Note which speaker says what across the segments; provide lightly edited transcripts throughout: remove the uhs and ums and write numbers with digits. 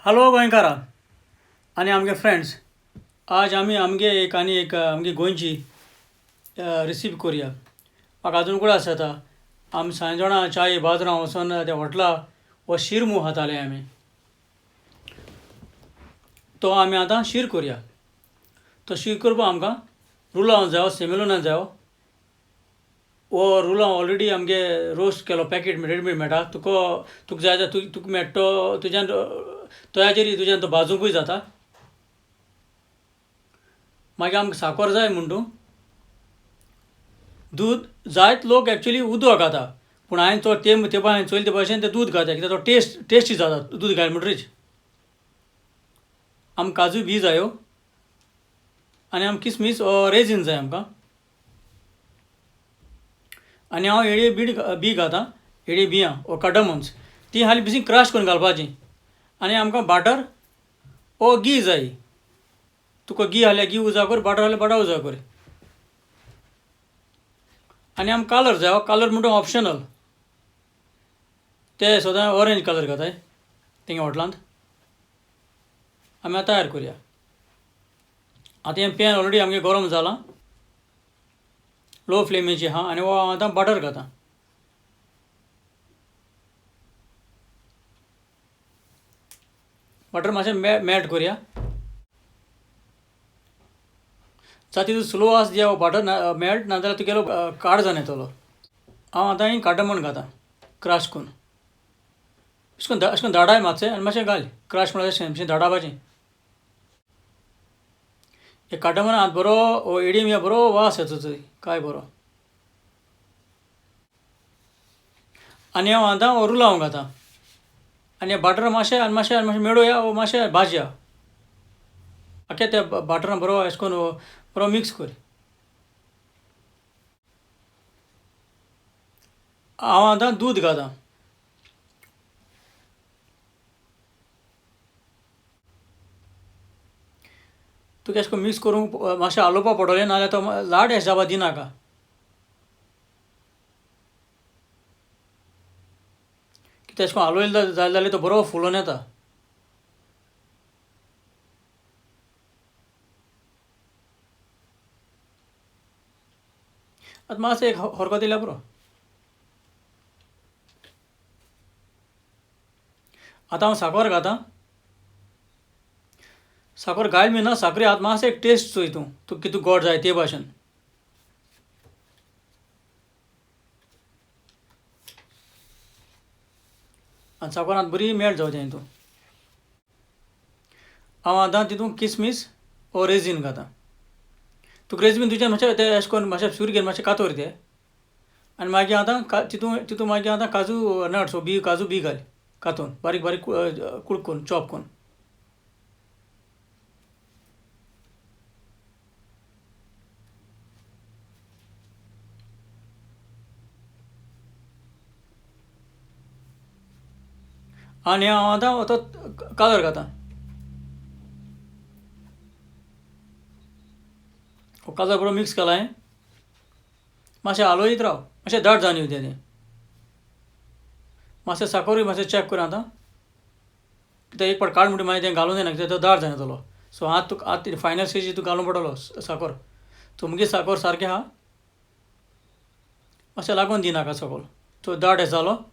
Speaker 1: Hello गोंयकारा आनी आमगे friends, आज आमी आमगे एक आनी एक आमगे गोंयची रिसिपी करुया. म्हाका अजून उगडास जाता, आमी सांजवेळा च्याये बाजारां वचून त्या हॉटला हो शिरमू खाताले आमी. तो आमी आतां शीर करुया. तो शीर करपाक आमकां रुलांव जायो, सेमेलुना जायो. हो रुलांव ऑलरेडी आमगे रोस्ट केलो पॅकेट रेडीमेड मेळटा. तुका तुका जाय जाल्यार तुका मेळटा तो तुज्यान तोयाचेर तुज्यान तो भाजूंकूय जाता. मागीर आमकां साकर जाय म्हूण तूं दूद जायत लोक एक्चुली उदक घाता, पूण हांवें तो ते तेपा हांवें चोयले ते भाशेन तें दूद घाता, कित्याक तो टेस्ट टेस्टी जाता दूद घालें म्हणटरीच. आमकां काजू बी जायो आनी आमकां किसमीस रेजीन जाय आमकां. आनी हांव एडये बीड बी घातां, एडये बियां वो कार्डमन्स ती हाली बेसी क्रश करून घालपाची. आनी आमकां बाटर वो घी जाय. तुका घी हाल्यार घी उजा कर, बाटर हाल्यार बाटर उजा कर. आनी आमकां कालर जाय. कालर म्हणटा ऑप्शनल, ते सदां ऑरेंज कलर घाताय तेंगे हॉटलांत. आमी आतां तयार करुया. आतां हें पॅन ऑलरेडी आमगें गरम जालां, लो फ्लेमीची आहा. आनी हो हांव आतां बटर घातां. बटर मातशें मेल्ट करुया. जाता तितू स्लो आस दिया हो बटर मेल्ट, नाजाल्यार तुगेलो काड जावन येतलो. हांव आतां ही कार्डमन घातां क्रश करून. अशें करून अशें करून धाडाय मातशें आनी मातशें घाल क्रश म्हळ्यार अशें मातशें धाडावपाचें. हे कार्डमन आतां बरो हो एडीम बरो वास येता थंय काय बरो. आनी हांव आतां हो रुलांव घातां आनी बाटर मातशें आनी मातशें आनी मातशें मेळोया वो मातशें भाजया. आख्या त्या बाटरान बरो अशें करून बरो मिक्स कर. हांव आतां दूद घातां. तुका अशें करून मिक्स करूंक मातशें हालोवपा पडटलें, नाजाल्यार तो लाड अशें जावपा दिनाका. कित्याक अशें करून हालयलें जालें जाल्यार तो बरो फुलोन येता. आतां मातशें एक हरकत येयल्यार पुरो. आतां हांव साकर घातां. साकर घायल बी ना, साकरी आतां मातशें एक टेस्ट चोय तूं, तुका कितू गोड जाय ते भाशेन. आनी साकर आतां बरी मेल्ट जावची हितून. हांव आतां तितून किसमीस वो रेजीन घातां. तुका रेजीन तुज्यान मातशें तें अशें करून मातशें सुरी घेवन मातशें कातोर तें. आनी मागीर आतां तितून तितून मागीर आतां काजू नट्स बी काजू बी घाल कातून बारीक बारीक कुड करून चॉप करून. आनी हांव आतां तो कालर घातां. हो कालर बरो मिक्स केला हांवें. मातशें हालयत राव, मातशें दाट जावन येवं तें. मातशें साकरूय मातशें चॅक कर आतां, कित्याक एक पाट काड म्हणटकीर मागीर तें घालूंक जायना, कित्याक तो दाट जावन येतलो. सो आतां तुका आतां फायनल स्टेजीर तुका घालूंक पडटलो साकर. तुमगे साकर सारकें आहा, मातशें लागून दिनाका सकल. तो दाट हें जालो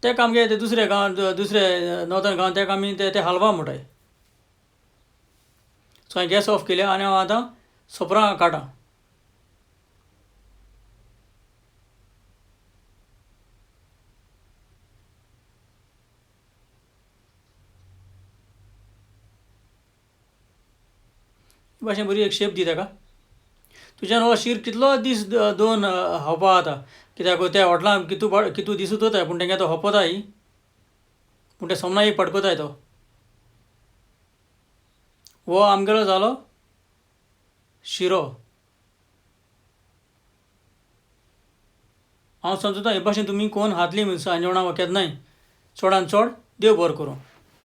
Speaker 1: तेका आमगे ते दुसरे गांव, दुसरे नॉर्थन गांव तेका आमी ते हालवा म्हणटाय. सो हांवें गॅस ऑफ केल्या आनी हांव आतां सोपरां काडटा. भाशेन बरी एक शेप दी तेका. तुज्यान हो शीर कितलो दीस दोन खावपा जाता, कित्याक त्या हॉटलान कितू कितू दिसूच वताय, पूण तेंगे तो हपताय, पूण ते सोमना एक पडकताय तो. हो आमगेलो जालो शिरो. हांव समजता हे भाशेन तुमी कोण हातली सांजवणा वा केन्नाय चडान चड देव बरो करूं.